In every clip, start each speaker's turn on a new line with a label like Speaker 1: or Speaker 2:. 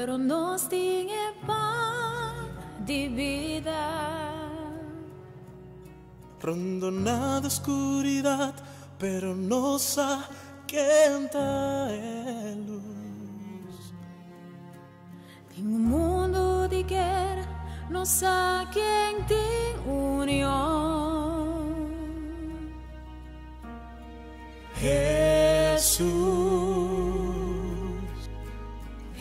Speaker 1: Pero nos tin e pan di bida.
Speaker 2: Rondoná di skuridat, pero nos sa ken ta e lus.
Speaker 1: Den un mundu di guera, nos sa ken tin union.
Speaker 2: Hesus,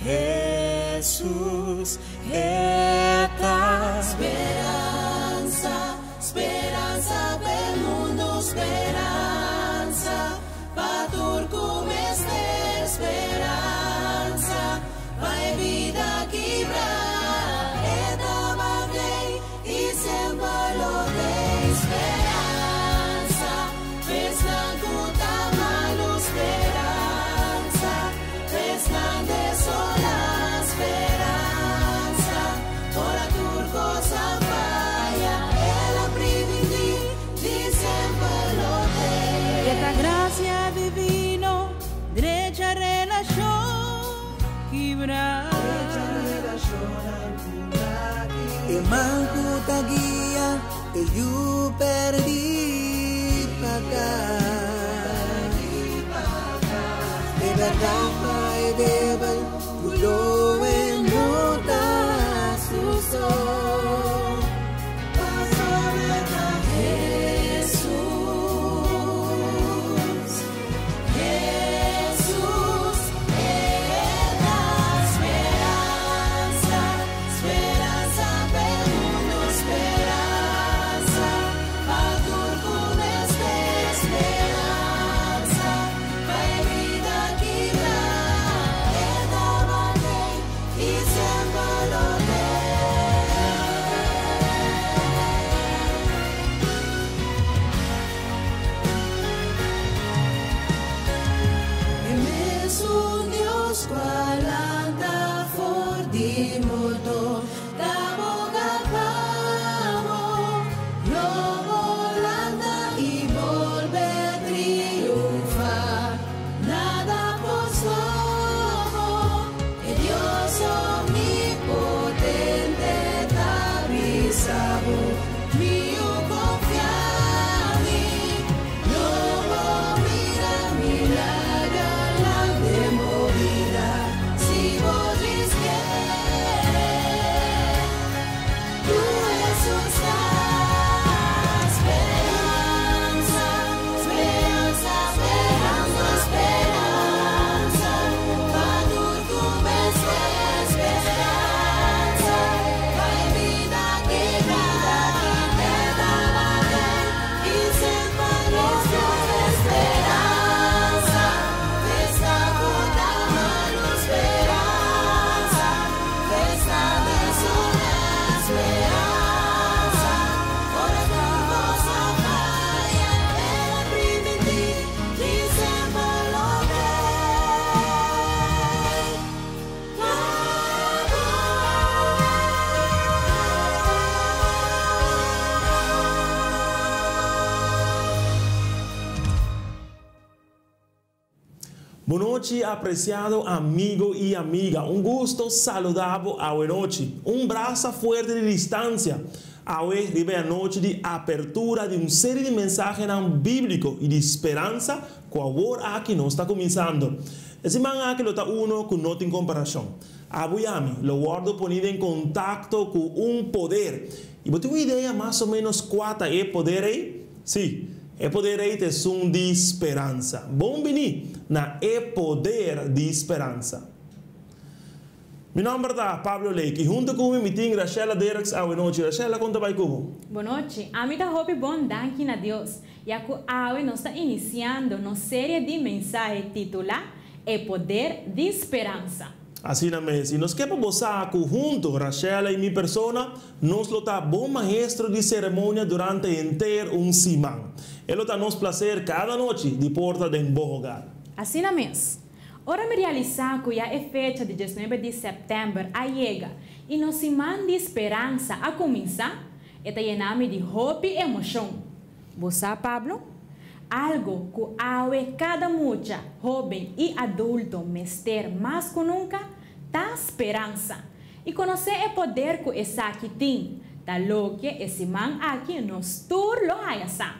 Speaker 2: Hesus, E ta.
Speaker 1: Speransa, speransa p'e mundu, speransa pa tur ku mester speransa, pa e bida kibrá. E tabat'ei i semper lo t'ei. Speransa, p'esnan ku ta malu, speransa, p'esnan desolá, speransa, ora tur kos a faya, el a primintí di semper lo t'ei.
Speaker 3: E ta gracia divino, drecha relashon kibrá.
Speaker 4: E man ku ta guia e yu perdí pa kas. E bèrdat pa e débil ku lo e no ta su so.
Speaker 1: Pasobra ta Hesus, Hesus, E ta speransa, speransa p'e mundu, speransa pa tur ku mester speransa, pa e bida kibrá. E tabat'ei i semper lo t'ei. E mesun Dios ku a lanta for di morto ta boga pa bo, lo bo lanta i bolbe triunfá. Nada por stòp bo, e Dios omnipotente ta bisa bo, Mi yu konfia mi, lo bo mira milagernan den bo bida, si bo djis kere. Ku Hesus ta speransa, speransa, speransa, speransa, pa tur ku mester speransa, pa e bida kibrá. E tabat'ei i semper lo t'ei. Speransa, p'esnan ku ta malu, speransa, p'esnan desolá, speransa, ora tur kos a faya, el a primintí di semper lo t'ei pa bo.
Speaker 5: Bonochi apreciado amigo y amiga, un gusto saluda bo awe nochi. Un brasa fuerte di distancia. Awe riba e anochi di apertura di un serie di mensahenan biblico y di speransa cu awor aki nos ta cuminsando. E siman aki lo ta uno cu no tin comparacion. Abo y ami lo wordo poni den contacto cu un poder. Y bo tin un idea mas o menos cua ta e poder ey? Sí, e poder ei ta esun di speransa. Bon bini na E Poder di Speransa. Mi nòmber ta Pablo Lake i huntu ku mi mi tin Rashella Derks awe nochi. Rashella, kon ta bai ku bo?
Speaker 6: Bonochi. Ami ta hopi bon danki na Dios, ya ku awe nos ta inisiando nos serie di mensahe titulá E Poder di Speransa.
Speaker 5: Asina mes, i nos ke pa bo sa ku huntu, Rashella i mi persona, Nos lo ta bon maestro di ceremonia durante henter un siman. E lo ta nos placer cada nochi di por ta den bo hogar.
Speaker 6: Asina mes, ora mi realisá cu ya e fecha di diesnuebe di sèptèmber a yega i nos siman di speransa a cuminsá, e ta yena mi di hopi emocion. Bo sa, Pablo? Algo cu awe cada mucha, hoben i adulto mester mas cu nunca, ta speransa. I konosé e poder ku esaki tin, ta loke e siman aki nos tur lo haya sa.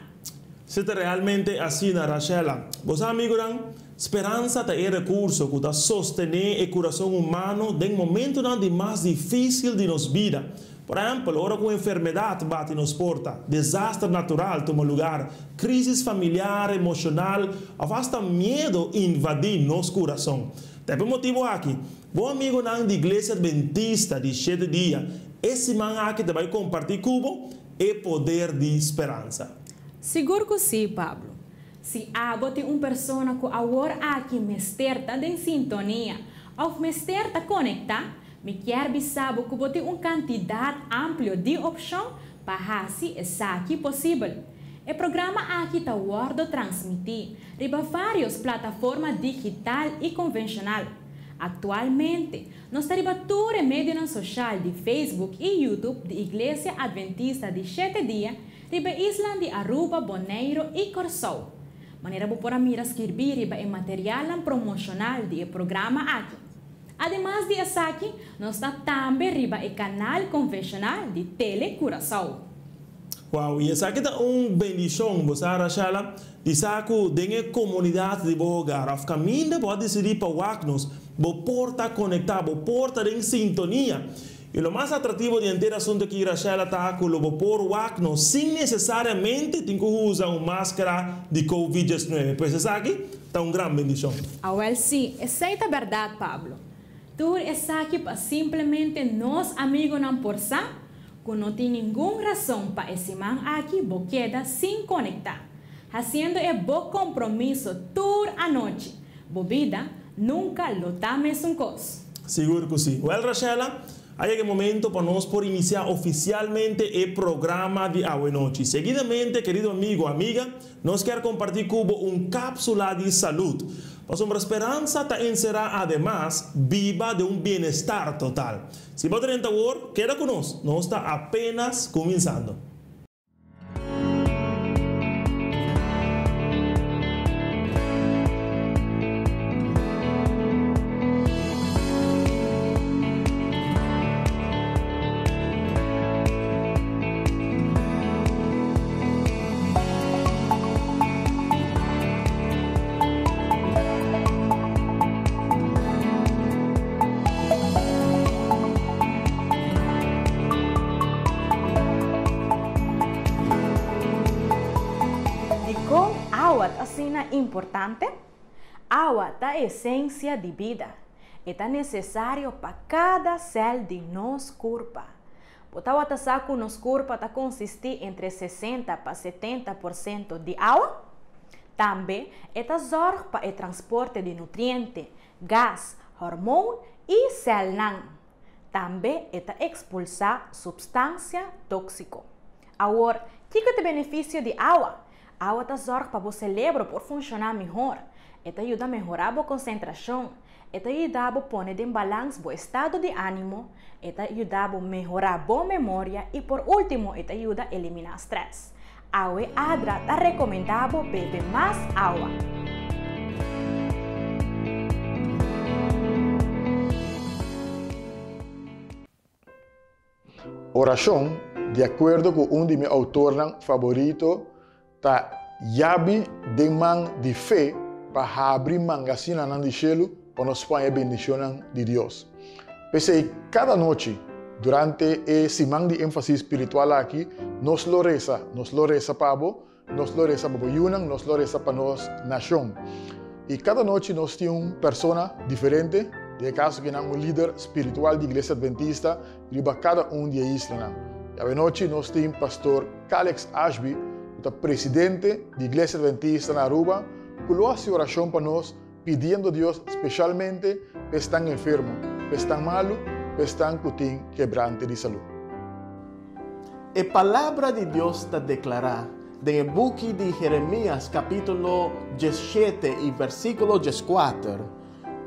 Speaker 5: Si ta realmente asina, Rashella. Bo sa, amigunan, speransa ta e rekurso ku ta sostené e kurason humano den momentunan di mas difísil di nos bida. Por ehèmpel, ora ku un enfermedat bati nos porta, desaster natural tuma lugar, krísis familiar, emoshonal òf asta miedu invadí nos kurason. Ta e motibu aki, bo amigunan di Iglesia Adventista di Shete Dia e siman aki ta bai kompartí ku bo e poder di speransa.
Speaker 6: Sigur ku sí, Pablo. Si abo tin un persona ku awor aki mester ta den sintonia òf mester ta konektá, mi kier bisa bo ku bo tin un kantidat amplio di opshon pa hasi esaki posibel. E programa aki ta wòrdu transmití riba vários plataforma digital i konvenshonal. Aktualmente, nos ta riba tur e medionan soshal di Facebook i YouTube di Iglesia Adventista di Shete Dia riba e islan di Aruba, Boneiru i Kòrsou. Manera bo por a mira skirbí riba e materialnan promoshonal di e programa aki. Ademas di esaki, nos ta tambe riba e kanal konvenshonal di Tele Curaçao.
Speaker 5: Wow, i esaki ta un bendishon, bo sa, Rashella, di sa ku den e komunidat di bo hogar òf kaminda bo a disidí pa wak nos, bo por ta konektá, bo por ta den sintonia. I lo mas atrativo di henter asuntu aki, Rashella, ta ku lo bo por wak nos sin nesesariamente tin ku usa un máskara di Covid 19. Pues esaki ta un gran bendishon.
Speaker 6: Awèl sí, esei ta bèrdat, Pablo. Tur esaki pa simplemente nos amigonan por sa ku no tin ningun rason pa e siman aki bo keda sin konektá, hasiendo e bo kompromiso tur anochi. Bo bida nunka lo ta mesun kos.
Speaker 5: Sigur ku sí. Wèl, Rashella, a yega e momento pa nos por inisiá ofisialmente e programa di awenochi. Seguidamente, kerido amigo, amiga, nos kier kompartí ku bo un kápsula di salud. Pasobra speransa ta enserá ademas biba den un bienestar total. Si bo drenta awor, keda ku nos, nos ta apenas kuminsando.
Speaker 6: Dikon awa ta asina importante? Awa ta esensia di bida. E ta nesesario pa kada sèl di nos kurpa. Bo tabata sa ku nos kurpa ta konsistí entre 60 pa 70 por sento di awa? Tambe e ta zòrg pa e transporte di nutriente, gas, hormoon i sèlnan. Tambe e ta ekspulsá supstansia tóksiko. Awor, kiko ta e benefisio di awa? Awa ta zòrg pa bo selebro por funshoná mihor. E ta yuda mehorá bo konsentrashon. E ta yuda bo pone den balans bo estado di ánimo. E ta yuda bo mehorá bo memoria i por último e ta yuda eliminá strès. Awe Adra ta rekomendá bo bebe mas awa.
Speaker 7: Orashon, di akuerdo ku un di mi outornan faborito, ta yabi den man di fe pa habri mangasinanan di shelu pa nos por haña bendishonnan di Dios. P'esei, kada nochi durante e siman di énfasis spiritual aki, nos lo resa. Nos lo resa pa bo, nos lo resa pa bo yunan, nos lo resa pa nos nashon. I kada nochi nos tin un persona diferente, den e kaso kinan un lider spiritual di Iglesia Adventista riba kada un di e islanan. I awenochi nos tin Pastor Calex Ashby, ku ta presidente di Iglesia Adventista na Aruba, ku lo hasi orashon pa nos pidiendo Dios spesialmente pa esnan enfermo, pa esnan malu, pa esnan ku tin kebrante di salú.
Speaker 8: E Palabra di Dios ta deklará den e buki di Jeremias kapítulo 17 i versíkulo 14,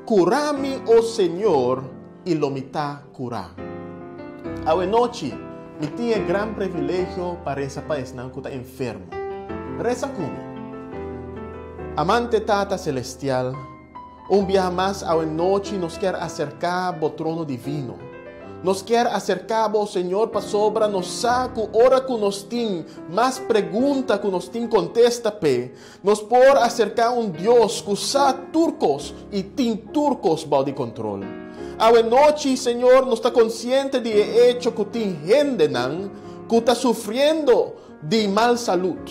Speaker 8: Kura mi, o Señor, i lo mi ta kurá. Awe nochi mi tin e gran privilegio pa resa pa esnan ku ta enfermo. Resa ku mi. Amante Tata Selestial, Un biaha mas awe nochi nos kier acerca bo trono divino. Nos kier acerca bo, Señor, pasobra nos sa cu ora cu nos tin mas pregunta cu nos tin contesta p'e, nos por acerca un Dios cu sa tur cos y tin tur cos bao di control. Awe nochi, Señor, nos ta consciente di e hecho cu tin hendenan cu ta sufriendo di mal salud.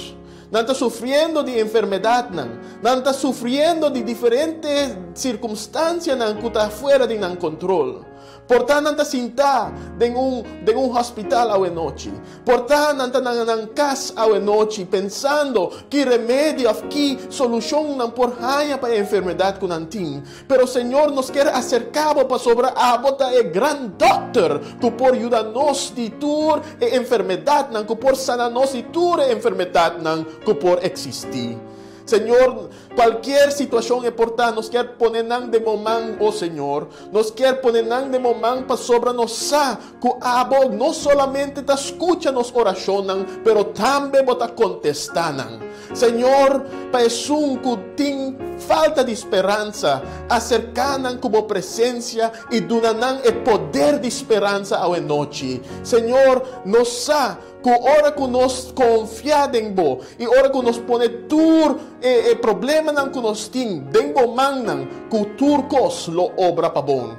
Speaker 8: Nan ta sufriendo di enfermedadnan. Nan ta sufriendo di diferente circumstancianan cu ta fuera di nan control. Por ta nan ta sintá den un den un hospital awe nochi. Por ta nan ta na nan cas awe nochi pensando ki remedi of ki solucion nan por haña pa e enfermedad cu nan tin. Pero Señor nos kier acerca bo pasobra abo ta e gran dokter cu por yuda nos di tur e enfermedadnan, cu por sana nos di tur e enfermedadnan cu por existi. Señor, cualkier situacion e por ta, nos kier pone nan den bo man, o Señor. Nos kier pone nan den bo man pasobra nos sa cu abo no solamente ta scucha nos oracionnan, pero tambe bo ta contesta nan. Señor, pa esun cu tin falta di speransa, acerca nan cu bo presencia y duna nan e poder di speransa awe nochi. Señor, nos sa cu ora cu nos confia den bo y ora cu nos pone tur e e problemanan cu nos tin den bo mannan, cu tur cos lo obra pa bon.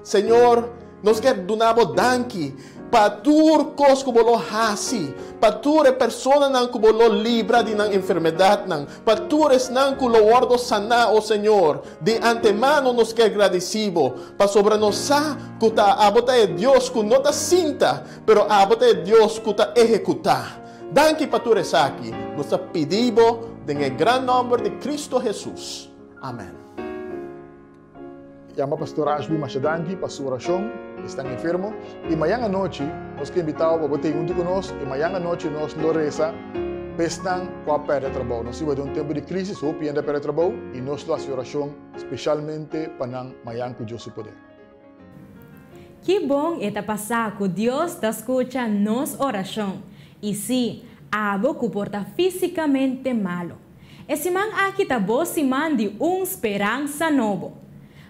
Speaker 8: Señor, nos kier duna bo danki pa tur cos cu bo lo haci, pa tur e personanan cu bo lo libra di nan enfermedadnan, pa tur esnan cu lo wordo sana, o Señor. Di antemano nos kier gradici bo, pasobra nos sa cu ta abo ta e Dios cu no ta sinta, pero abo ta e Dios cu ta ehecuta. Danki pa tur esaki. Nos ta pidi bo den e gran nomber di Cristo Jesus. Amen.
Speaker 7: Yama Pastor Ashby masha danki pa su orashon, esnan enfermo. I mayan anochi nos ke invitabo pa bo tei huntu ku nos i mayan anochi nos lo resa pa esnan ku a pèrdè trabou. Nos riba den un tempu di krisis, hopi hende a pèrdè trabou i nos lo hasi orashon speshalmente pa nan mayan ku Dios su poder.
Speaker 6: Ki bon e ta pasá ku Dios ta skucha nos orashon! I sí, abo ku por ta físikamente malu. E siman aki ta bo siman di un speransa nobo.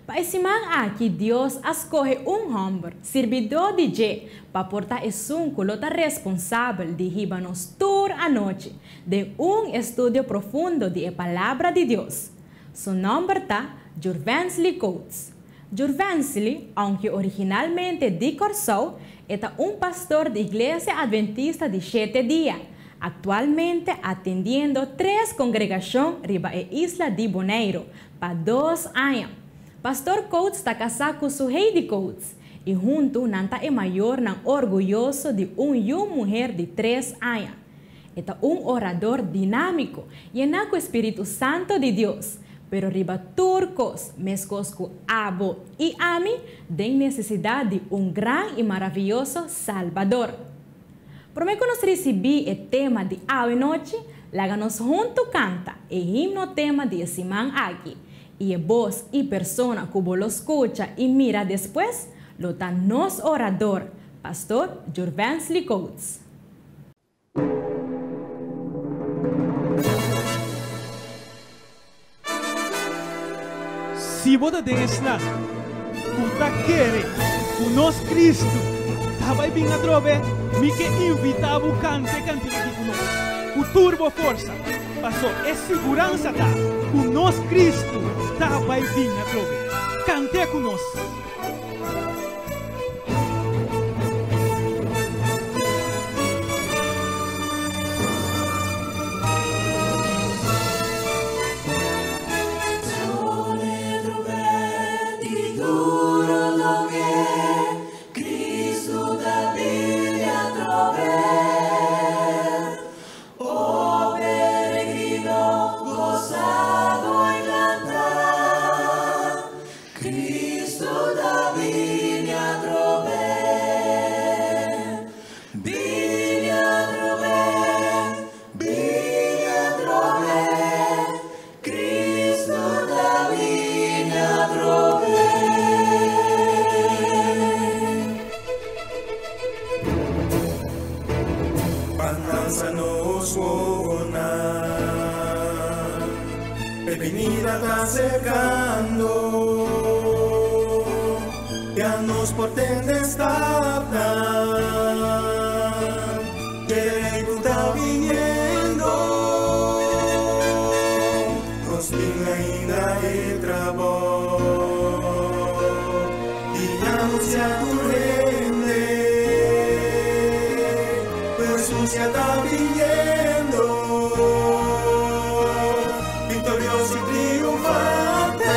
Speaker 6: Pa e siman aki Dios a skohe un hòmber, sirbidó di dje, pa por ta esun ku lo ta responsabel di hiba nos tur anochi den un estudio profundo di e Palabra di Dios. Su nòmber ta Jurvensley Coates. Jurvensley, ounke originalmente di Kòrsou, e ta un pastor di Iglesia Adventista di Shete Dia, aktualmente atendiendo tres kongregashon riba e isla di Boneiru pa dos aña. Pastor Coates ta kasá ku su Heidi Coates, i huntu nan ta e mayornan orguyoso di un yu muher di tres aña. E ta un orador dinámiko, yená ku e spiritu santu di Dios, pero riba tur kos, meskos ku abo i ami, den nesesidat di un gran i maravioso Salbador. Promé ku nos risibí e tema di awe nochi, laga nos huntu kanta e himno tema di e siman aki, i e bos i persona ku bo lo skucha i mira despues lo ta nos orador, Pastor Jurvensley Coates.
Speaker 9: Si bo ta den esnan ku ta kere ku nos Kristu ta bai bin atrobe, mi ke invitá bo kanta e kantika aki ku nos ku tur bo forsa, paso e siguransa ta ku nos Kristu ta bai bin atrobe. Kant'é ku nos!
Speaker 1: Cristo ta bini atrobe, bini atrobe, bini atrobe, Cristo ta bini atrobe.
Speaker 2: Ban alsa nos wowonan, e binida ta aserkando. Nos por tende stapnan Di Rei ku ta biniendo. Nos tin ainda e trabou Di anunsiá tur hende Ku Hesus ya ta biniendo Viktorioso i triunfante.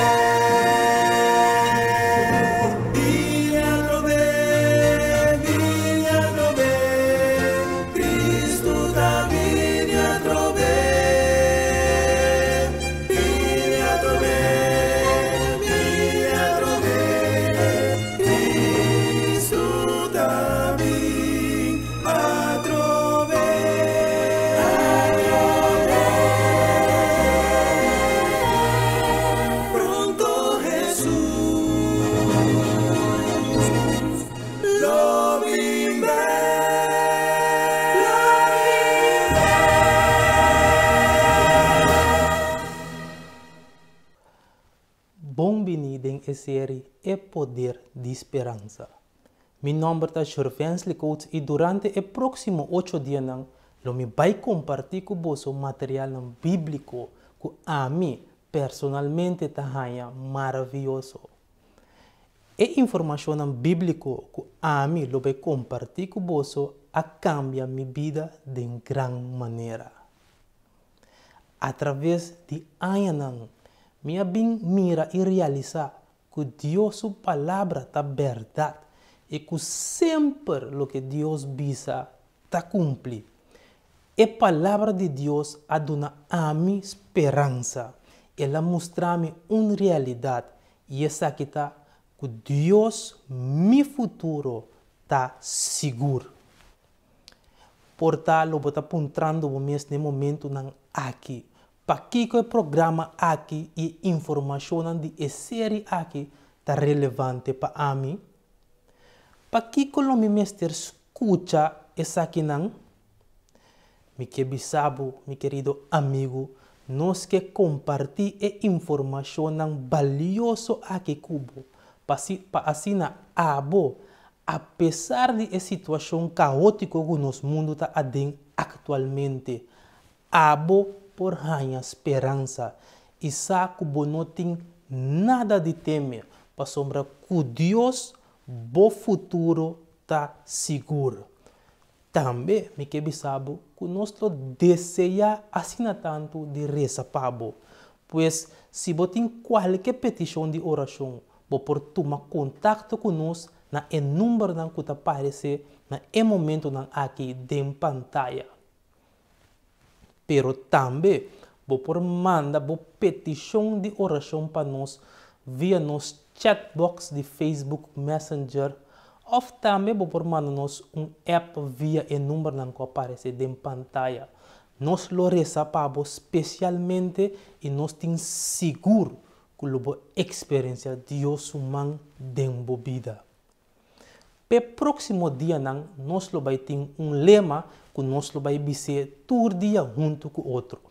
Speaker 2: Bini atrobe, bini atrobe, Kristu ta bini atrobe. Bini atrobe, bini atrobe, Kristu ta bini atrobe. Pronto Hesus lo bin bèk.
Speaker 10: Bon bini den e serie E Poder di Speransa. Mi nòmber ta Shurvensley Coates i durante e próksimo ocho dianan lo mi bai kompartí ku boso materialnan bíbliko ku ami personalmente ta haña maravioso. E informashonnan bíbliko ku ami lo bai kompartí ku boso a kambia mi bida den gran manera. Atraves di añanan mi a bin mira i realisá ku Dios su Palabra ta bèrdat i ku semper loke Dios bisa ta kumpli. E Palabra di Dios a duna ami speransa. El a mustra mi un realidat, i esaki ta ku Dios mi futuro ta sigur. Por ta lo bo ta puntrando bo mes n'e momentunan aki, Pakiko e programa aki i e informashonnan di e seri aki ta relevante pa ami? Pakiko lo mi mester skucha esakinan? Mi ke bisa bo, mi kerido amigu, nos ke kompartí e informashonnan balioso aki ku bo, pa pa asina abo, apesar di e situashon kaótiko ku nos mundu ta aden aktualmente, Abo por haña speransa i sa ku bo no tin nada di teme pasobra ku Dios bo futuro ta sigur. Tambe mi ke bisa bo ku nos lo deseá asina tantu di resa pa bo. Pues, si bo tin kualke petishon di orashon, bo por tuma kontakto ku nos na e numbernan ku ta paresé na e momentunan aki den pantaya. Pero tambe bo por manda bo petishon di orashon pa nos via nos chatbox di Facebook Messenger òf tambe bo por manda nos un app via e numbernan ku a paresé den pantaya. Nos lo resa pa bo spesialmente i nos tin sigur ku lo bo eksperensiá Dios su man den bo bida. P'e próksimo dianan nos lo bai tin un lema ku nos lo bai bis'é tur dia huntu ku otro.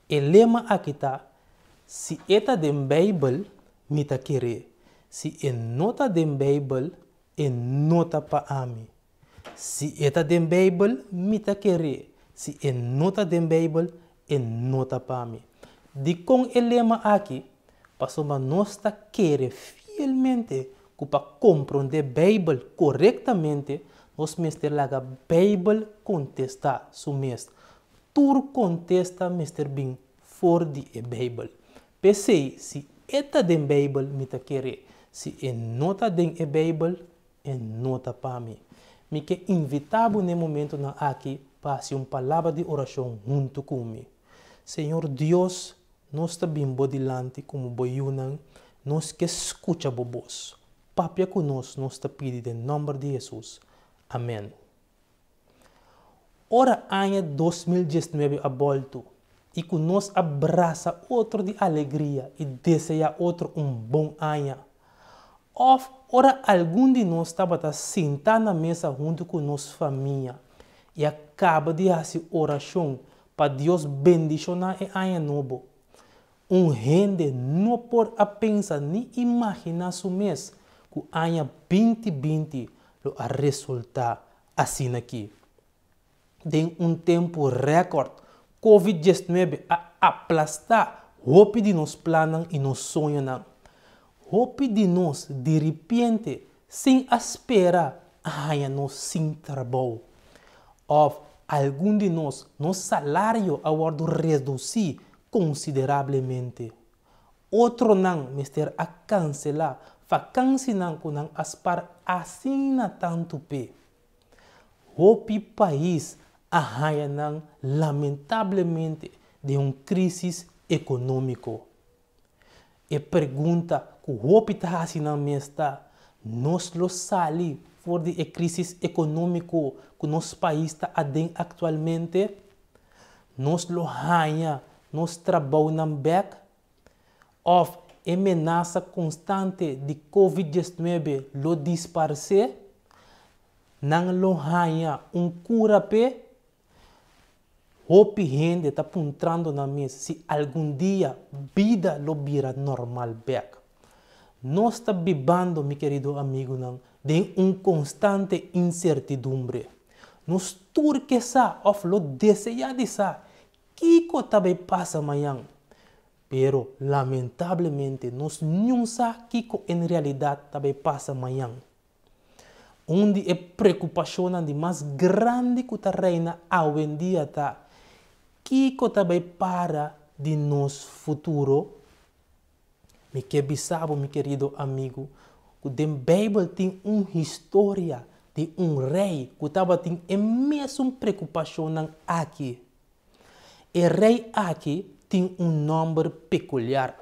Speaker 10: E lema aki ta, Si e ta den Beibel, mi ta ker'é. Si e no ta den Beibel, e no ta pa ami. Si e ta den Beibel, mi ta ker'é. Si e no ta den Beibel, e no ta pa mi. Dikon e lema aki? Pasobra nos ta kere fielmente ku pa komprondé Beibel korektamente, nos mester laga Beibel kontestá su mes. Tur kontesta mester bin for di e Beibel. P'esei, si e ta den Beibel, mi ta ker'é. Si e no ta den e Beibel, e no ta pa mi. Mi ke invitá bo n'e momentunan aki pa hasi un palabra di orashon huntu ku mi. Señor Dios, nos ta bin bo dilanti komo bo yunan, nos ke skucha bo bos. Papia ku nos, nos ta pidi den nòmber di Hesus. Amèn. Ora aña 2019 a bòltu i ku nos a brasa otro di alegria i deseá otro un bon aña, òf ora algun di nos tabata sintá na mesa huntu ku nos famia i a kaba di hasi orashon pa Dios bendishoná e aña nobo, un hende no por a pensa ni imaginá su mes. ku aña 2020 lo a resultá asin'aki. Den un tempu rèkòrt, Covid 19 a aplastá hopi di nos plannan i nos soñonan. Hopi di nos diripiente, sin a spera, a haña nos sin trabou. Òf algun di nos, nos salario a wòrdu redusí konsiderablemente. Otronan mester a kanselá fakansinan ku nan a spar asina tantu p'e. Hopi pais a haña nan lamentablemente den un krísis ekonómiko. E pregunta ku hopi ta hasi nan mes ta, Nos lo sali for di e krísis ekonómiko ku nos pais ta aden aktualmente? Nos lo haña nos trabounan bèk? Òf e menasa konstante di Covid 19 lo disparsé? Nan lo haña un kura p'e? Hopi hende ta puntrando nan mes si algun dia bida lo bira normal bèk. Nos ta bibando, mi kerido amigunan, den un konstante insertidumbre. Nos tur ke sa òf lo deseá di sa kiko ta bai pasa mañan. Pero lamentablemente nos niun sa kiko en realidat ta bai pasa mañan. Un di e preokupashonnan di mas grandi ku ta reina awendia ta, Kiko ta bai para di nos futuro? Mi ke bisa bo, mi kerido amigu, ku den Beibel tin un historia di un rei ku tabatin e mesun preokupashonnan aki. E rei aki tin un nòmber pekuliar.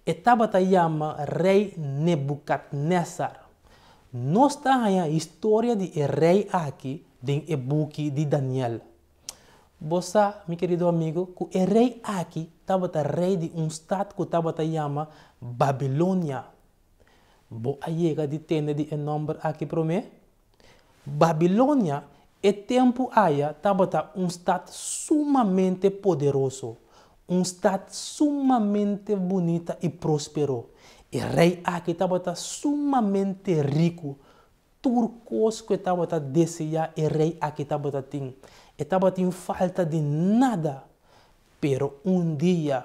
Speaker 10: E tabata yama Rei Nebukadnèsar. Nos ta haña historia di e rei aki den e buki di Daniel. Bo sa, mi kerido amigu, ku e rei aki tabata rei di un stat ku tabata yama Babilonia. Bo a yega di tende di e nòmber aki promé? Babilonia e tempu aya tabata un stat sumamente poderoso, un stat sumamente bunita i próspero. E rei aki tabata sumamente riku. Tur kos ku e tabata deseá e rei aki tabata tin. E tabatin falta di nada. Pero un dia,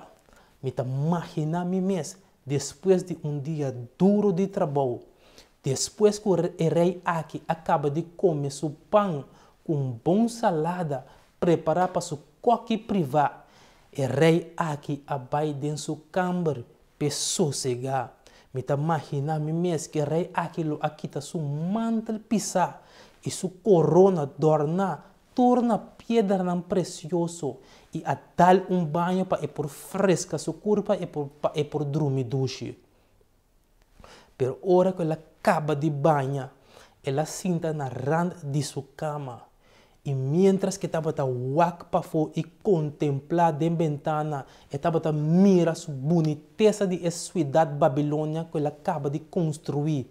Speaker 10: mi ta maginá mi mes Despues di un dia duru di trabou, despues ku e rei aki a kaba di kome su pan ku un bon salada prepará pa su kòki privá, e rei aki a bai den su kamber p'e sosegá. Mi ta maginá mi mes ku e rei aki lo a kita su mantel pisá i su korona dòrná Tur na piedranan presioso i a dal un baño pa e por freska su kurpa i pa e por drumi dushi. Pero ora ku el a kaba di baña, el a sinta na rand di su kama, i miéntras ku e tabata wak pafó i kontemplá den bentana, e tabata mira su bunitesa di e suidat Babilonia ku el a kaba di konstruí.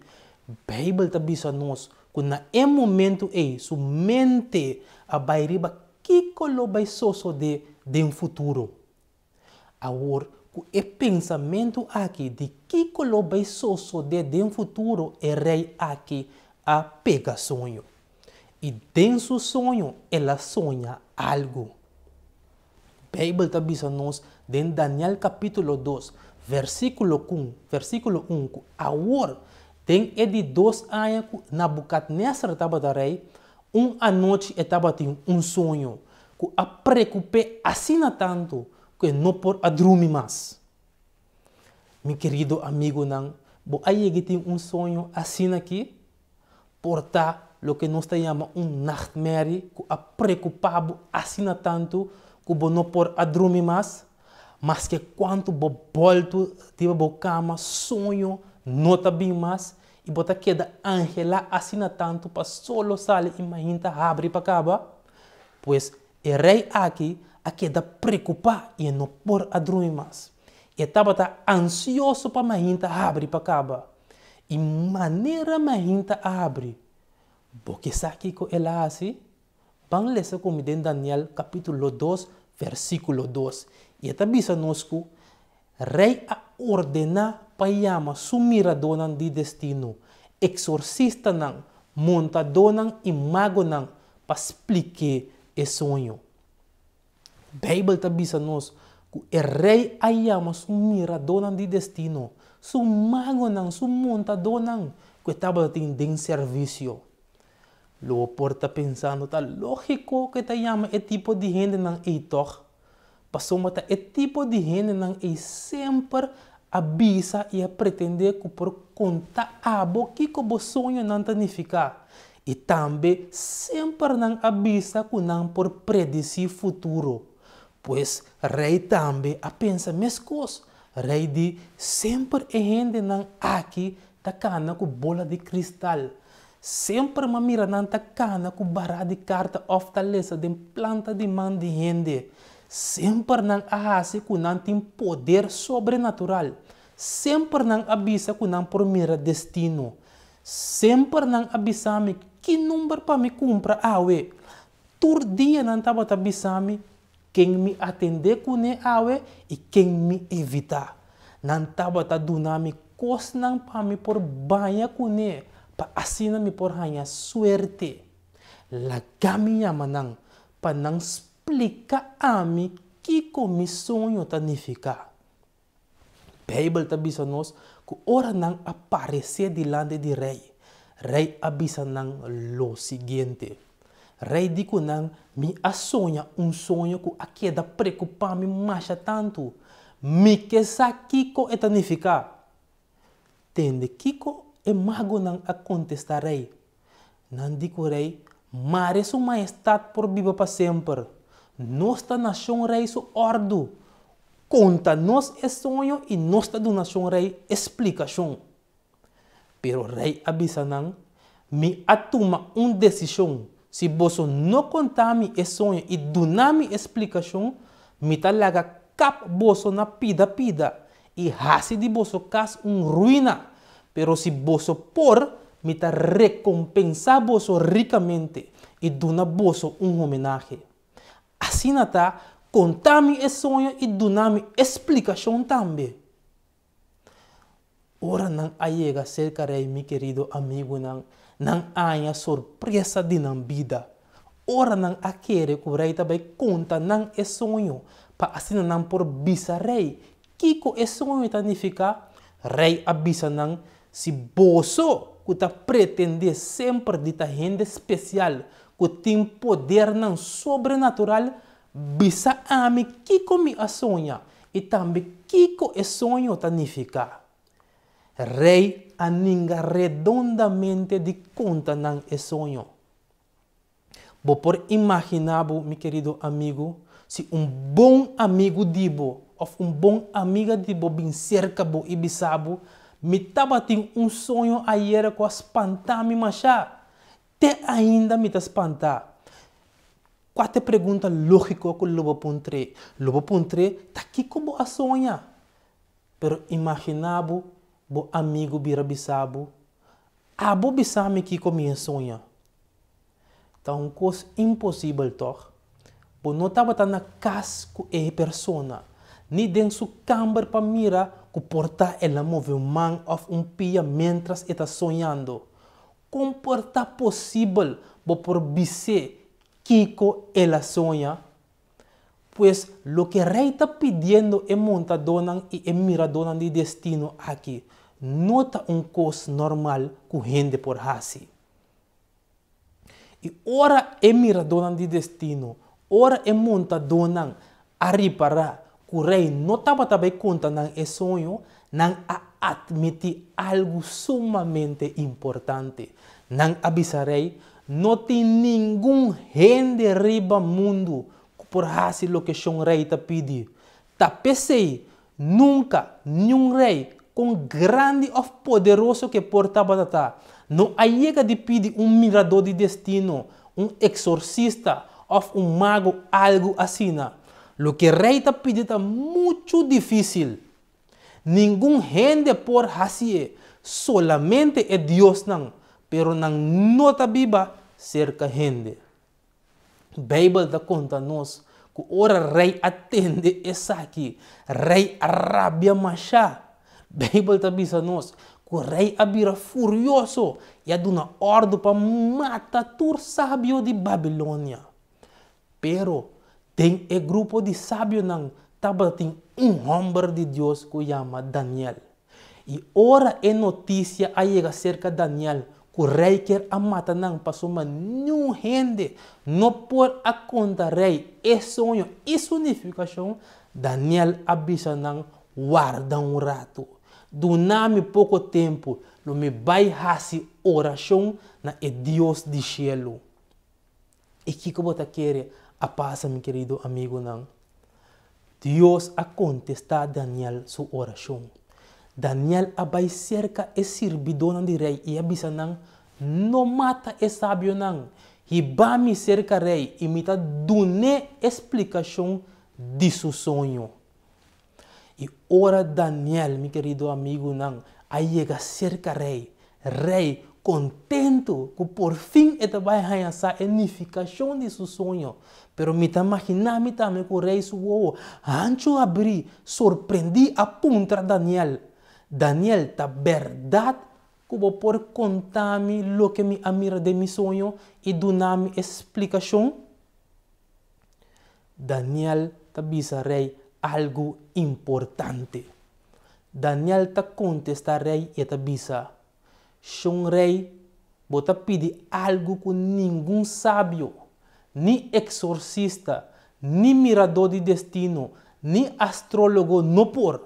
Speaker 10: Beibel ta bisa nos ku na e momentu ei su mente a bai riba kiko lo bai sosodé den futuro. Awor, ku e pensamentu aki di kiko lo bai sosodé den futuro e rei aki a pega soño. I den su soño el a soña algu. Beibel ta bisa nos den Daniel kapítulo 2, versíkulo kun, versíkulo un ku awor, den e di dos aña ku Nabukadnèsar tabata rei, un anochi e tabatin un soño ku a preokup'é asina tantu ku e no por a drumi mas. Mi kerido amigunan, bo a yega tin un soño asina aki? Por ta loke nos ta yama un nachtmerrie ku a preokupá bo asina tantu ku bo no por a drumi mas? Maske kuantu bo bòltu riba bo kama, soño no ta bin mas i bo ta keda anhelá asina tantu pa solo sali i mainta habri pa kaba? Pues e rei aki a keda preokupá i e no por a drumi mas. E tabata ansioso pa mainta habri pa kaba. I manera mainta a habri, bo ke sa kiko el a hasi? Ban lesa ku mi den Daniel kapítulo 2, versíkulo 2. I e ta bisa nos ku. Rei a ordená pa yama su miradónan di destino, eksorsistanan, montadónan i magonan pa splik'é e soño. Beibel ta bisa nos ku e rei a yama su miradónan di destino, su magonan, su montadónan ku e tabatin den servisio. Lo bo por ta pensando, Ta lógiko ku e ta yama e tipo di hendenan ei tòg? Pasobra ta e tipo di hendenan ei semper a bisa i a pretendé ku por konta abo kiko bo soñonan ta nifiká. I tambe semper nan a bisa ku nan por predisí futuro. Pues rei tambe a pensa meskos. Rei di, Semper e hendenan aki ta kana ku bola di kristal. Semper m'a mira nan ta kana ku bará di karta òf ta lesa den planta di man di hende. Semper nan a hasi ku nan tin poder sobrenatural. Semper nan a bisa ku nan por mira destino. Semper nan a bisa mi ki number pa mi kumpra awe. Tur dia nan tabata bisa mi ken mi atendé kuné awe i ken mi evitá. Nan tabata duna mi kosnan pa mi por baña kuné pa asina mi por haña suerte. Laga mi yama nan pa nan splika ami kiko mi soño ta nifiká. Beibel ta bisa nos ku ora nan a paresé dilanti di rei, rei a bisa nan lo siguiente. Rei di ku nan, Mi a soña un soño ku a keda preokupá mi masha tantu. Mi ke sa kiko e ta nifiká. Tende kiko e magonan a kontestá rei. Nan di ku rei, Mare su mahestat por biba pa semper. Nos ta na shon rei su òrdu. Konta nos e soño i nos ta duna shon rei e splikashon. Pero rei a bisa nan, Mi a tuma un desishon, si boso no konta mi e soño i duna mi e splikashon, mi ta laga kap boso na pida pida i hasi di boso kas un ruina, pero si boso por, mi ta rekompensá boso rikamente i duna boso un homenahe. Asina ta, konta mi e soño i duna mi e splikashon tambe. Ora nan a yega serka rei, mi kerido amigunan, nan a haña sorpresa di nan bida. Ora nan a kere ku rei ta bai konta nan e soño pa asina nan por bisa rei kiko e soño ta nifiká, rei a bisa nan, Si boso ku ta pretendé semper di ta hende spesial ku tin podernan sobrenatural, bisa ami kiko mi a soña i tambe kiko e soño ta nifiká. Rei a ninga redondamente di konta nan e soño. Bo por imaginá bo, mi kerido amigu, si un bon amigu di bo òf un bon amiga di bo bin serka bo i bisa bo, Mi tabatin un soño ayera ku a spantá mi mashá. Te ainda mi ta spantá. Kua ta e pregunta lógiko ku lo bo puntr'é? Lo bo puntr'é, Ta kiko bo a soña? Pero imaginá bo, bo amigu bira bisa bo, Abo bisa mi kiko mi a soña. Ta un kos imposibel tòg? Bo no tabata na kas ku e persona, ni den su kamber pa mira ku por ta el a move un man òf un pia miéntras e ta soñando. Kon por ta posibel bo por bis'é kiko el a soña? Pues, loke rei ta pidiendo e montadónan i e miradónan di destino aki no ta un kos normal ku hende por hasi. I ora e miradónan di destino, ora e montadónan a ripará ku rei no tabata bai konta nan e soño, nan a atmití algu sumamente importante. Nan a bisa rei, No tin ningun hende riba mundu ku por hasi loke shon rei ta pidi. Ta p'esei, nunka niun rei, kon grandi òf poderoso ku e por tabata ta, no a yega di pidi un miradó di destino, un eksorsista òf un mago algu asina. Loke rei ta pidi ta muchu difísil. Ningun hende por hasié, solamente e diosnan, pero nan no ta biba serka hende. Beibel ta konta nos Ku ora rei a tende esaki, rei a rabia mashá. Beibel ta bisa nos ku rei a bira furioso i a duna òrdu pa mata tur sabio di Babilonia. Pero, den e grupo di sabionan tabatin un hòmber di Dios ku yama Daniel. I ora e notisia a yega serka Daniel ku rei kier a mata nan pasobra niun hende no por a konta rei e soño i su nifikashon, Daniel a bisa nan, Warda un ratu. Duna mi poko tempu, lo mi bai hasi orashon na e Dios di shelu. I kiko bo ta kere a pasa, mi kerido amigunan? Dios a kontestá Daniel su orashon. Daniel a bai serka e sirbidónan di rei i a bisa nan, No mata e sabionan. Hiba mi serka rei i mi ta dun'é e splikashon di su soño. I ora Daniel, mi kerido amigunan, a yega serka rei, rei kontentu ku por fin e ta bai haña sa e nifikashon di su soño. Pero mi ta maginá mi tambe ku rei su wowo hanchu habrí, sorprendí a puntra Daniel, Daniel, ta bèrdat ku bo por konta mi loke mi a mira den mi soño i duna mi e splikashon? Daniel ta bisa rei algu importante. Daniel ta kontestá rei i e ta bisa, Shon rei, bo ta pidi algu ku ningun sabio, ni eksorsista, ni miradó di destino, ni astrólogo no por.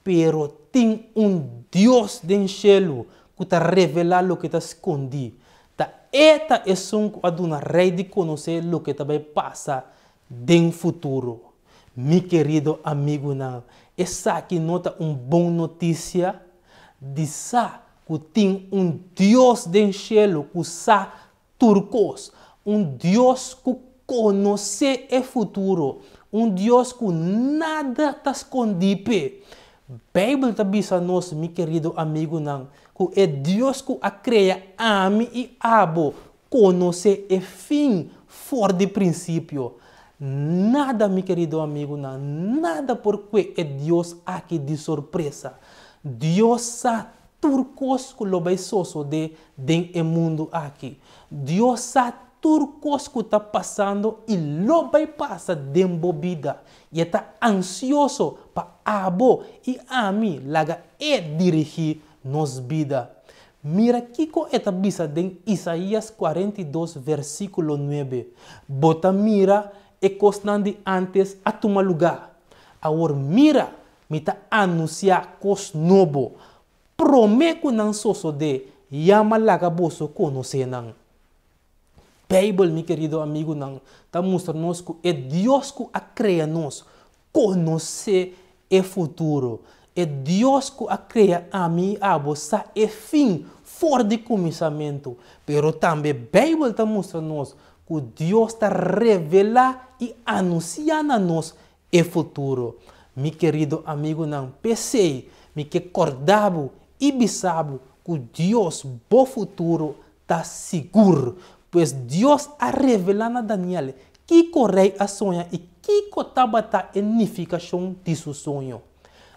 Speaker 10: Pero tin un Dios den shelu ku ta revelá loke ta skondí. Ta E ta esun ku a duna rei di konosé loke ta bai pasa den futuro. Mi kerido amigunan, esaki no ta un bon notisia? Di sa ku tin un Dios den shelu ku sa tur kos, un Dios ku konosé e futuro, un Dios ku nada ta skondí p'e. Beibel ta bisa nos, mi kerido amigunan, ku e Dios ku a krea ami i abo konosé e fin for di prinsipio. Nada, mi kerido amigunan, nada por kue e Dios aki di sorpresa. Dios sa tur kos ku lo bai sosodé den e mundu aki. Dios sa tur kos ku ta pasando i lo bai pasa den bo bida, i e ta ansioso pa abo i ami laga e dirigí nos bida. Mira kiko e ta bisa den Isaías 42 versíkulo 9, Bo ta mira e kosnan di ántes a tuma lugá. Awor mira, mi ta anunsiá kos nobo. Promé ku nan sosodé, yama laga boso konosé nan. Beibel, mi kerido amigunan, ta mustra nos ku e Dios ku a krea nos konosé e futuro. E Dios ku a krea ami i abo sa e fin for di kuminsamentu. Pero tambe Beibel ta mustra nos ku Dios ta revelá i anunsiá na nos e futuro. Mi kerido amigunan, p'esei mi ke kòrda bo i bisa bo ku Dios bo futuro ta sigur. Pues Dios a revelá na Daniel kiko rei a soña i kiko tabata e nifikashon di su soño.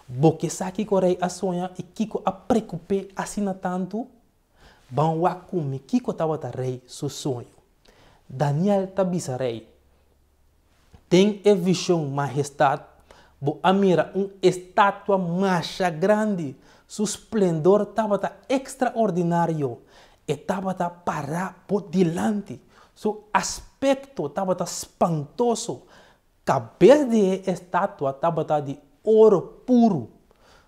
Speaker 10: Bo ke sa kiko rei a soña i kiko a preokup'é asina tantu? Ban wak ku mi kiko tabata rei su soño. Daniel ta bisa rei, Den e vishon, Mahestat, bo a mira un estatua masha grandi. Su splendor tabata ekstraordinario. E tabata pará bo dilanti. Su aspekto tabata spantoso. Kabes di e estatua tabata di oro puru.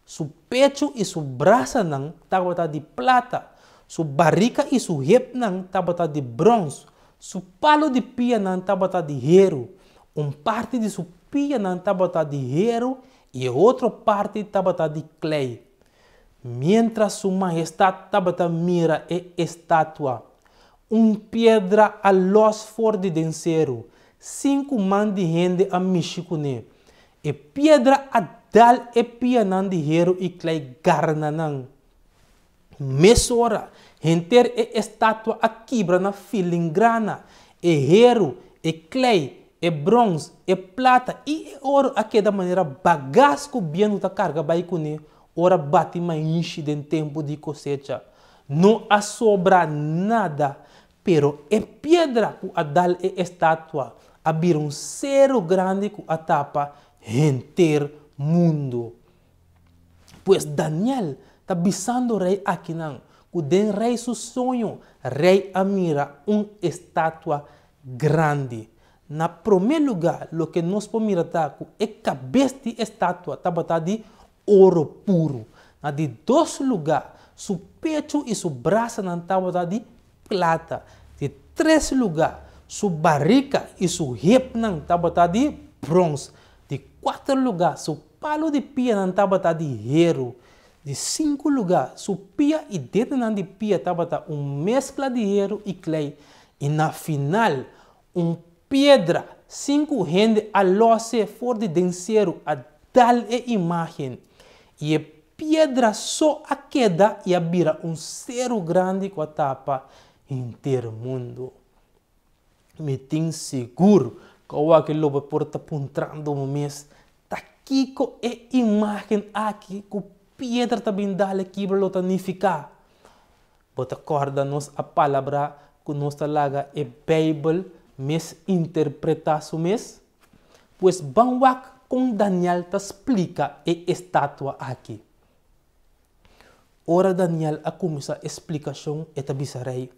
Speaker 10: Su pechu i su brasanan tabata di plata, su barika i su hepnan tabata di bròns, su palu di pianan tabata di heru, un parti di su pianan tabata di heru i e otro parti tabata di klei. Miéntras su mahestat tabata mira e estatua, un piedra a lòs for di den seru, sin ku man di hende a mishi kuné. E piedra a dal e pianan di heru i klei gara na nan. Mesora, henter e estatua a kibra na filingrana, e heru, e klei e bròns, e plata i e oro a keda manera bagas ku bientu ta karga bai kuné ora bati mainshi den tempu di kosecha. No a sobra nada, pero e piedra ku a dal e estatua a bira un seru grandi ku a tapa henter mundu. Pues Daniel ta bisando rei akinan ku den rei su soño rei a mira un estatua grandi. Na promé lugá loke nos por mira ta ku e kabes di e statua tabata di oro puru. Na di dos lugá su pechu i su brasanan tabata di plata. Di tres lugá su barika i su hepnan tabata di bròns. Di kuater lugá su palu di pianan tabata di heru. Di sinku lugá su pia i dedenan di pia tabata un meskla di heru i klei. I na final, un piedra sin ku hende a lòs'é for di den seru a dal e imágen. I e piedra so a keda i a bira un seru grandi ku a tapa henter mundu. Mi tin sigur ku awor lo bo por ta puntrando bo mes, Ta kiko e imágen aki ku piedra ta bin dal e kibra lo ta nifiká? Bo ta kòrda nos a palabrá ku nos ta laga e Beibel mes interpretá su mes? Pues ban wak kon Daniel ta splika e estatua aki. Ora Daniel a kuminsá e splikashon, e ta bisa rei,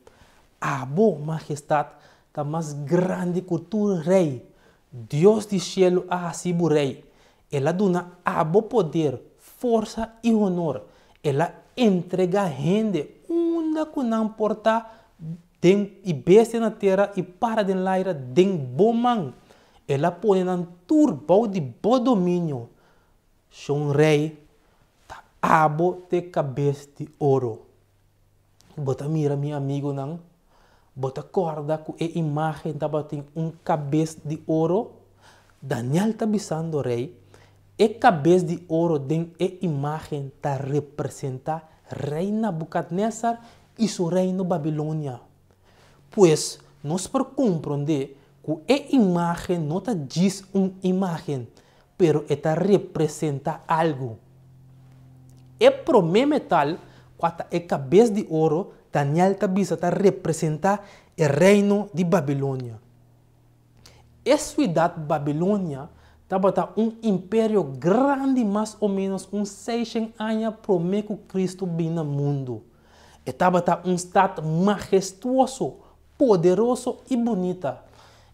Speaker 10: Abo, Mahestat, ta mas grandi ku tur rei. Dios di shelu a hasi bo rei. El a duna abo poder, forsa i honor. El a entregá hende unda ku nan por ta den i bestia na tera i para den laira den bo man. El a pone nan tur bou di bo dominio. Shon rei, ta abo t'e kabes di oro. Bo ta mira mi amigunan? Bo ta kòrda ku e imágen tabatin un kabes di oro? Daniel ta bisando rei, E kabes di oro den e imágen ta representá Rei Nabukadnèsar i su reino Babilonia. Pues, nos por komprondé ku e imágen no ta djis un imágen, pero e ta representá algu. E promé metal, kua ta e kabes di oro, Daniel ta bisa ta representá e reino di Babilonia. E siudat Babilonia tabata un imperio grandi mas o ménos un seishen aña promé ku Kristu bin na mundu. E tabata un stat mahestuoso, poderoso i bunita.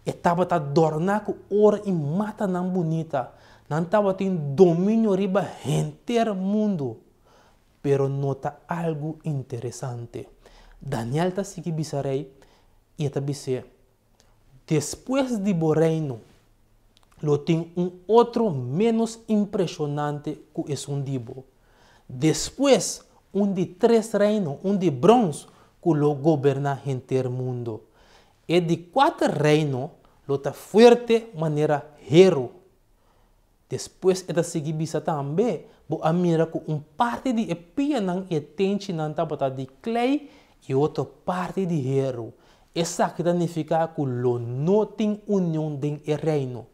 Speaker 10: E tabata dòrná ku oro i matanan bunita. Nan tabatin dominio riba henter mundu. Pero no ta algu interesante. Daniel ta sigui bisa rei i e ta bis'é, Despues di bo reino lo tin un otro ménos impreshonante ku esun di bo. Despues, un di tres reino, un di brons, ku lo goberná henter mundo. E di kuater reino lo ta fuerte manera heru. Despues e ta sigui bisa tambe, Bo a mira ku un parti di e pianan i e tenchinan tabata di klei i otro parti di heru. Esaki ta nifiká ku lo no tin union den e reino.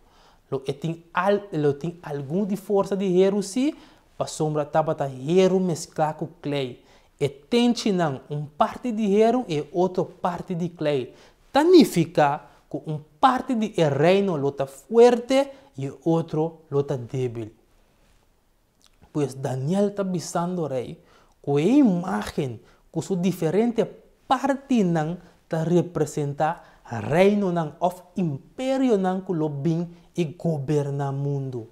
Speaker 10: Lo e tin al lo tin algun di forsa di heru sí, pasobra tabata heru mesklá ku klei. E tenchinan, un parti di heru i e otro parti di klei, ta nifiká ku un parti di e reino lo ta fuerte i e otro lo ta débil. Pues Daniel ta bisando rei ku e imágen ku su diferente partinan ta representá reinonan òf imperionan ku lo bin i goberná mundu.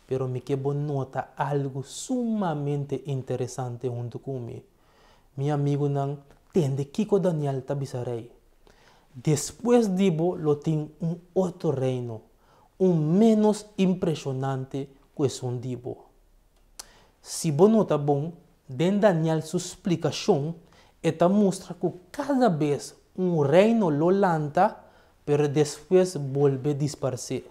Speaker 10: Pero mi ke bo nota algu sumamente interesante huntu ku mi. Mi amigunan, tende kiko Daniel ta bisa rei, Despues di bo lo tin un otro reino, un ménos impreshonante ku esun di bo. Si bo nota bon, den Daniel su splikashon e ta mustra ku kada bes un reino lo lanta pero despues bolbe disparsé.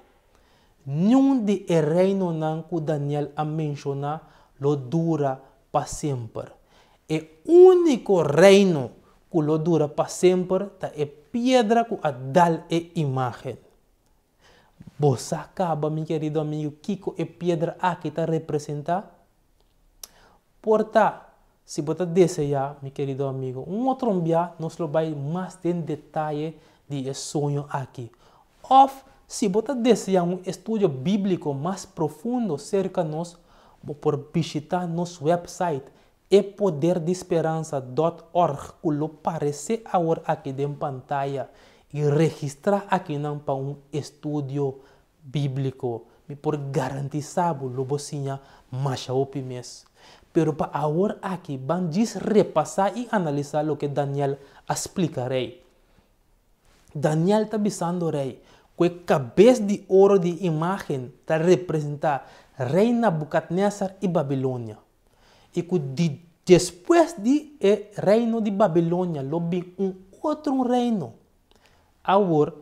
Speaker 10: Niun di e reinonan ku Daniel a menshoná lo dura pa semper. E úniko reino ku lo dura pa semper ta e piedra ku a dal e imágen. Bo sa kaba, mi kerido amigu, kiko e piedra aki ta representá? Por ta, si bo ta deseá, mi kerido amigu, un otro bia nos lo bai mas den detaye di e soño aki. Òf, si bo ta deseá un estudio bíbliko mas profundo serka nos, bo por bishitá nos wèpsait epoderdisperansa dòt org ku lo paresé awor aki den pantaya i registrá akinan pa un estudio bíbliko. Mi por garantisá bo lo bo siña masha hopi mes. Pero pa awor aki ban djis repasá i analisá loke Daniel a splika rei. Daniel ta bisando rei ku e kabes di oro di e imágen ta representá Rei Nabukadnèsar i Babilonia, i ku di despues di e reino di Babilonia lo bin un otro un reino. Awor,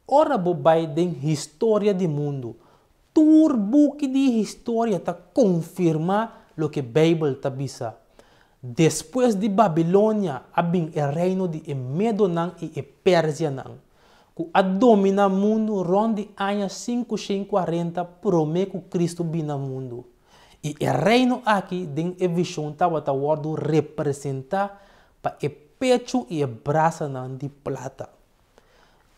Speaker 10: ora bo bai den historia di mundu, tur buki di historia ta konfirmá loke Beibel ta bisa. Despues di Babilonia a bin e reino di e Medonan i e Persianan, ku a dominá mundu rònt di aña 540 promé ku Kristu bin na mundu. I e reino aki den e vishon tabata wòrdu representá pa e pechu i e brasanan di plata.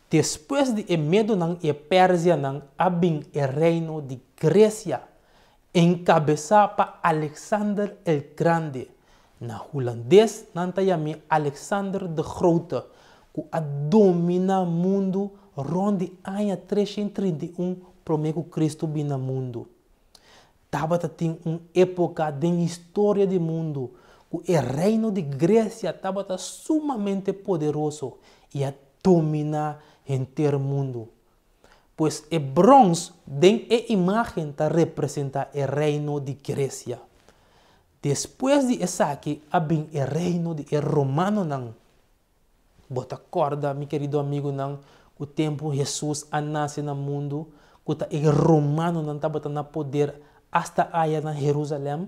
Speaker 10: Despues di e Medonan i e Persianan a bin e reino di Gresia, enkabesá pa Alexander el Grande, na hulandes nan ta yam'é Alexander de Grote, ku a dominá mundu rònt di aña 331 promé ku Kristu bin na mundu. Tabata tin un époka den historia di mundu ku e reino di Gresia tabata sumamente poderoso i a dominá henter mundu. Pues e bròns den e imágen ta representá e reino di Gresia. Despues di esaki a bin e reino di e romanonan. Bo ta kòrda, mi kerido amigunan, ku tempu Hesus a nase na mundu, ku ta e romanonan tabata na poder asta aya na Herusalèm?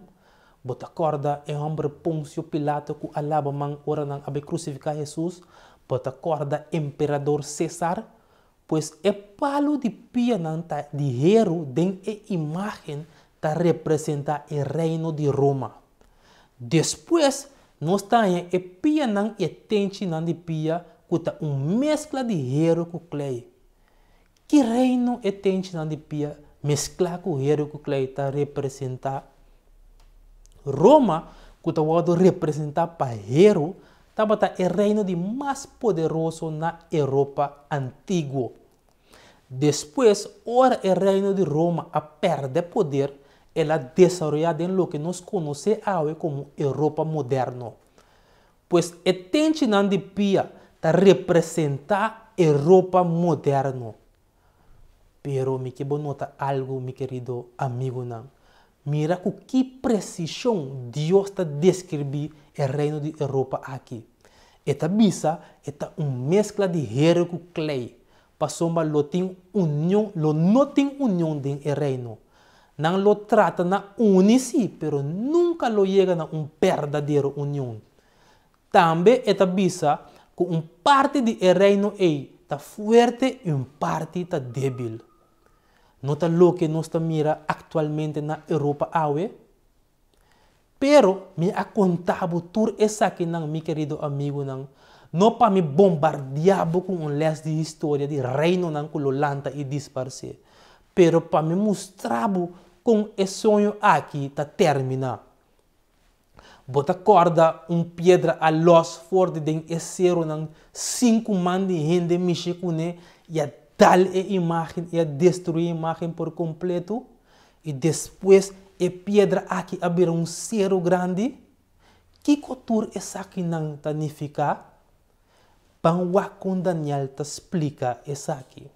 Speaker 10: Bo ta kòrda e hòmber Ponsio Pilato ku a laba man ora nan a bai krusifiká Hesus? Bo ta kòrda emperador Sésar? Pues e palu di pianan ta di heru den e imágen ta representá e reino di Roma. Despues nos ta haña e pianan i e tenchinan di pia ku ta un meskla di heru ku klei. Ki reino e tenchinan di pia mesklá ku heru ku klei ta representá? Roma, ku ta wòrdu representá pa heru, tabata e reino di mas poderoso na Europa antiguo. Despues, ora e reino di Roma a pèrdè poder, el a desaroyá den loke nos konosé awe komo Europa moderno. Pues e tenchinan di pia ta representá Europa moderno. Pero mi ke bo nota algu, mi kerido amigunan. Mira ku ki presishon Dios ta deskribí e reino di Europa aki. E ta bisa e ta un meskla di heru ku klei, pasobra lo tin union, lo no tin union den e reino. Nan lo trata na uni sí, pero nunka lo yega na un berdadero union. Tambe e ta bisa ku un parti di e reino ei ta fuerte i un parti ta débil. No ta loke nos ta mira aktualmente na Europa awe? Pero mi a konta bo tur esakinan, mi kerido amigunan, no pa mi bombardiá bo ku un lès di historia di reinonan ku lo lanta i disparsé, pero pa mi mustra bo kon e soño aki ta terminá. Bo ta kòrda un piedra a lòs for di den e serunan sin ku man di hende mishi kuné i a dal e imágen i a destruí e imágen por kompletu? I despues e piedra aki a bira un seru grandi? Kiko tur esakinan ta nifiká? Ban wak kon Daniel ta splika esaki.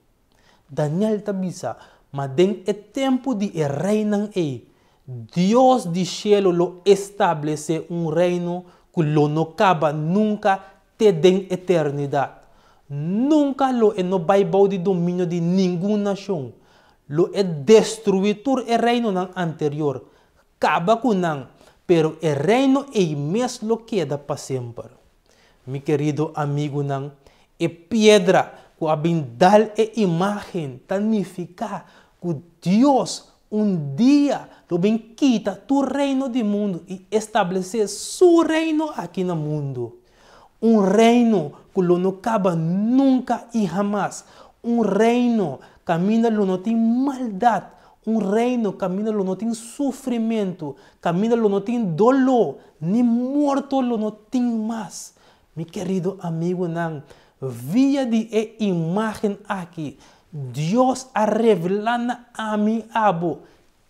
Speaker 10: Daniel ta bisa, Ma den e tempu di e reinan ei, Dios di shelu lo establesé un reino ku lo no kaba nunka te den eternidat. Nunka lo e no bai bou di dominio di ningun nashon. Lo e destruí tur e reinonan anterior, kaba ku nan, pero e reino ei mes lo keda pa semper. Mi kerido amigunan, e piedra ku a bin dal e imágen ta nifiká ku Dios un dia lo bin kita tur reino di mundu i establesé su reino aki na mundu. Un reino ku lo no kaba nunka i hamas. Un reino kaminda lo no tin maldat. Un reino kaminda lo no tin sufrimentu, kaminda lo no tin doló, ni morto lo no tin mas. Mi kerido amigunan, via di e imágen aki, Dios a revelá na ami i abo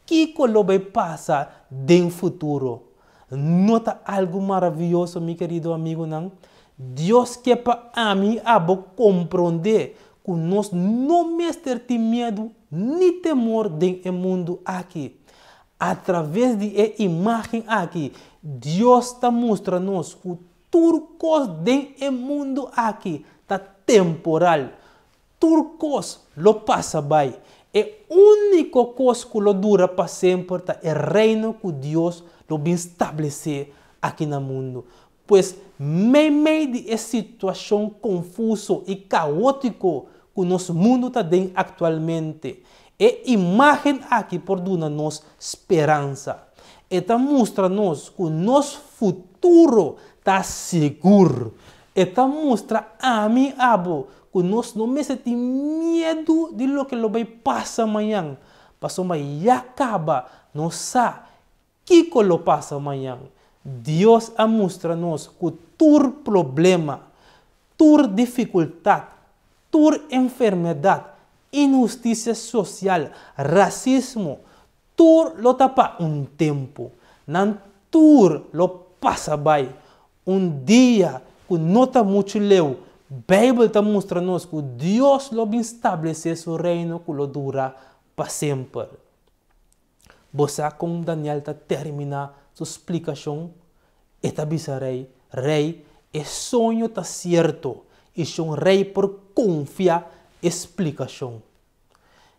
Speaker 10: kiko lo bai pasa den futuro. No ta algu maravioso, mi kerido amigunan? Dios ke pa ami i abo komprondé ku nos no mester tin miedu ni temor den e mundu aki. Atraves di e imágen aki, Dios ta mustra nos ku tur kos den e mundu aki ta temporal. Tur kos lo pasa bai. E úniko kos ku lo dura pa semper ta e Reino ku Dios lo bin stablesé aki na mundu. Pues, meimei di e situashon konfuso i kaótiko ku nos mundu ta den aktualmente, e imágen aki por duna nos speransa. E ta mustra nos ku nos futuro ta sigur. E ta mustra ami i abo ku nos no mester tin miedu di loke lo bai pasa mañan, pasobra ya kaba nos sa kiko lo pasa mañan. Dios a mustra nos ku tur problema, tur difikultat, tur enfermedat, inhustisia sosial, rasismo, tur lo ta pa un tempu. Nan tur lo pasa bai. Un dia ku no ta muchu leu, Beibel ta mustra nos ku Dios lo bin stablesé su Reino ku lo dura pa semper. Bo sa kon Daniel ta terminá su splikashon? E ta bisa rei, Rei, e soño ta sierto, i shon rei por konfia e splikashon.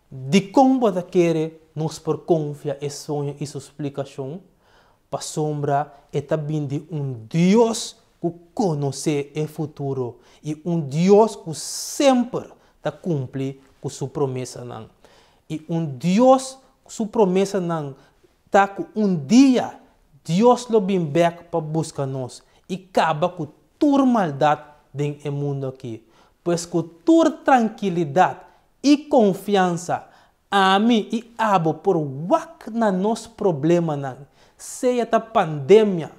Speaker 10: Dikon bo ta kere nos por konfia e soño i su splikashon? Pasobra e ta bin di un Dios ku konosé e futuro i un Dios ku semper ta kumpli ku su promesanan. I un Dios su promesanan ta ku un dia Dios lo bin bèk pa buska nos i kaba ku tur maldat den e mundu akí. Pues ku tur trankilidat i konfiansa, ami i abo por wak na nos problemanan, sea ta pandemia,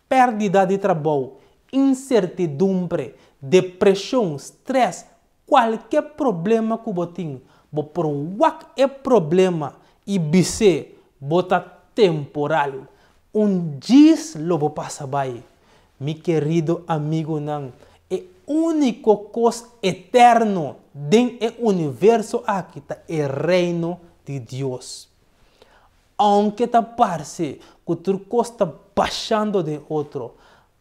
Speaker 10: pèrdida di trabou, insertidumbre, depreshon, strès, Kualke problema ku bo tin, bo por wak e problema i bis'é bo ta temporal. Un djis lo bo pasa bai. Mi kerido amigunan, e úniko kos eterno den e universo aki ta e Reino di Dios. Ounke ta parse ku tur kos ta bashando den otro,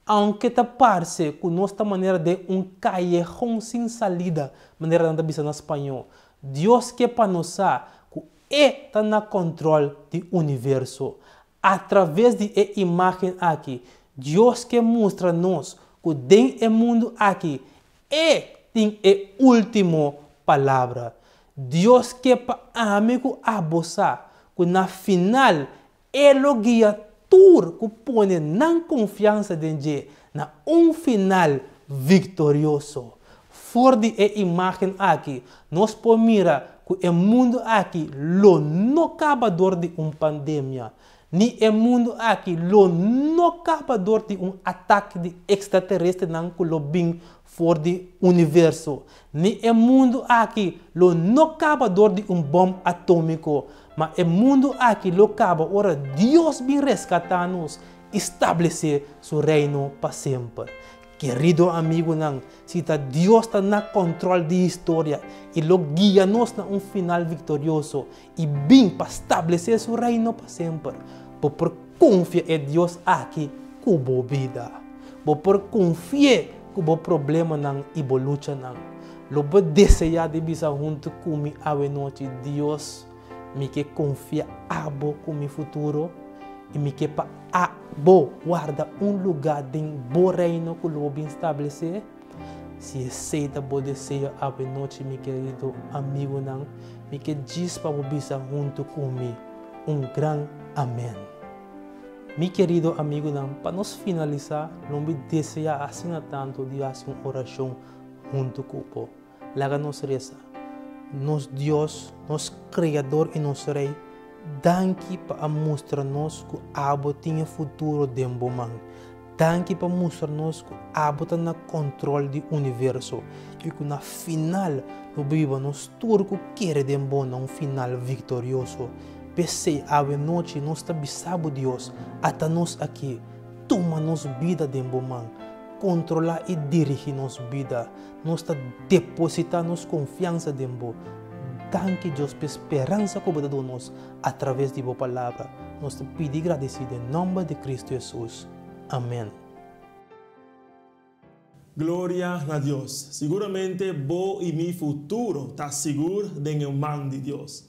Speaker 10: Aunke ta parse ku nos ta manera den un kayehon sin salida, manera nan ta bisa na spañó, Dios ke pa nos sa ku E ta na kòntròl di universo. Atraves di e imágen aki, Dios ke mustra nos ku den e mundu aki E tin e último palabra. Dios ke pa ami ku abo sa ku na final E lo guia tur ku pone nan konfiansa den dje na un final viktorioso. For di e imágen aki nos por mira ku e mundu aki lo no kaba dor di un pandemia, ni e mundu aki lo no kaba dor di un atake di ekstraterestrenan ku lo bin for di universo, ni e mundu aki lo no kaba dor di un bòm atómiko, Ma e mundu aki lo kaba ora Dios bin reskatá nos i stablesé su Reino pa semper. Kerido amigunan, si ta Dios ta na kòntròl di historia i lo guia nos na un final viktorioso i bin pa stablesé su Reino pa semper, bo por konfia e Dios aki ku bo bida. Bo por konfi'é ku bo problemanan i bo luchanan. Lo bo deseá di bisa huntu ku mi awenochi, Dios, mi ke konfia abo ku mi futuro i mi ke pa abo warda un lugá den bo Reino ku lo bo bin stablesé. Si esei ta bo deseo awe nochi mi kerido amigunan, mi ke djis pa bo bisa huntu ku mi un gran Amen. Mi kerido amigunan, pa nos finalisá, lo mi deseá asina tantu di hasi un orashon huntu ku bo. Laga nos resa. Nos Dios, nos Kreador i nos Rei, danki pa a mustra nos ku abo tin e futuro den bo man. Danki pa mustra nos ku abo ta na kòntròl di universo i ku na final lo biba nos tur ku kere den bo na un final viktorioso. P'esei awe nochi nos ta bisa bo Dios, ata nos aki, tuma nos bida den bo man, kontrolá i dirigí nos bida. Nos ta depositá nos konfiansa den bo. Danki Dios p'e speransa ku bo ta duna nos atraves di bo Palabra. Nos ta pidi i gradisí den nòmber di Kristu Hesus. Amèn.
Speaker 5: Gloria na Dios! Siguramente bo i mi futuro ta sigur den e man di Dios.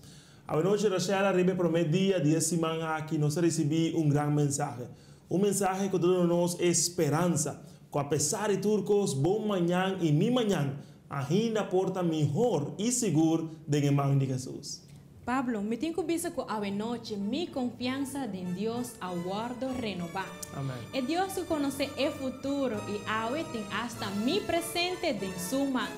Speaker 5: Awenochi Rachel ariba e promé dia di e siman aki nos a risibí un gran mensahe. Un mensahe ku ta duna nos e speransa ku apesar di tur kos bo mañan i mi mañan ahinda por ta mihor i sigur den e man di Hesus.
Speaker 6: Pablo, mi tin ku bisa ku awenochi mi konfiansa den Dios a wòrdu renobá.
Speaker 5: Amen.
Speaker 6: E Dios ku konosé e futuro i awe tin asta mi presente den su man.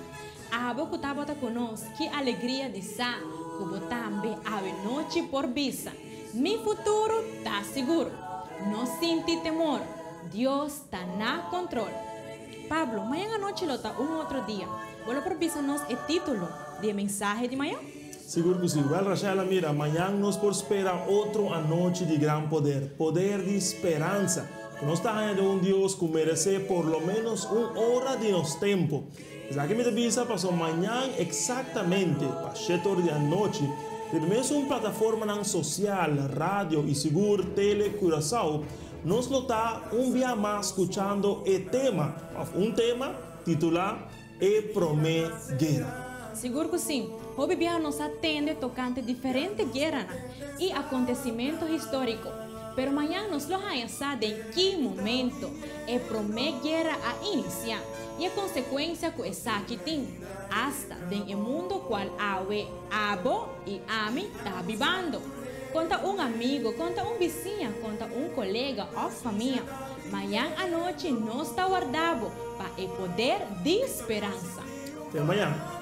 Speaker 6: Abo ku tabata ku nos, ki alegria di sa ku bo tambe awenochi por bisa, Mi futuro ta sigur. No sinti temor, Dios ta na kontrol. Pablo, mañan anochi lo ta un otro dia. Bo lo por bisa nos e título di e mensahe di mañan?
Speaker 5: Sigur ku si. Wèl, Rashela, mira, mañan nos por spera otro anochi di gran poder, poder di speransa, ku nos ta haña den un Dios ku meresé por lo ménos un ora di nos tempu. Esaki mi ta bisa pasobra mañan eksaktamente pa shete ora di anochi, riba mesun plataformanan sosial, radio i sigur Tele Curaçao, nos lo ta un bia mas skuchando e tema, òf un tema, titulá E Promé Guera.
Speaker 6: Sigur ku sí. Hopi biaha nos a tende tokante diferente gueranan i akontesimentu históriko. Pero mañan nos lo haña sa den ki momento e Promé Guera a inisiá i e konsekuensia ku esaki tin, asta den e mundu kual awe abo i ami ta bibando. Konta un amigo, konta un bisiña, konta un kolega òf famia. Mañan anochi nos ta warda bo pa e poder di speransa.
Speaker 5: Te mañan.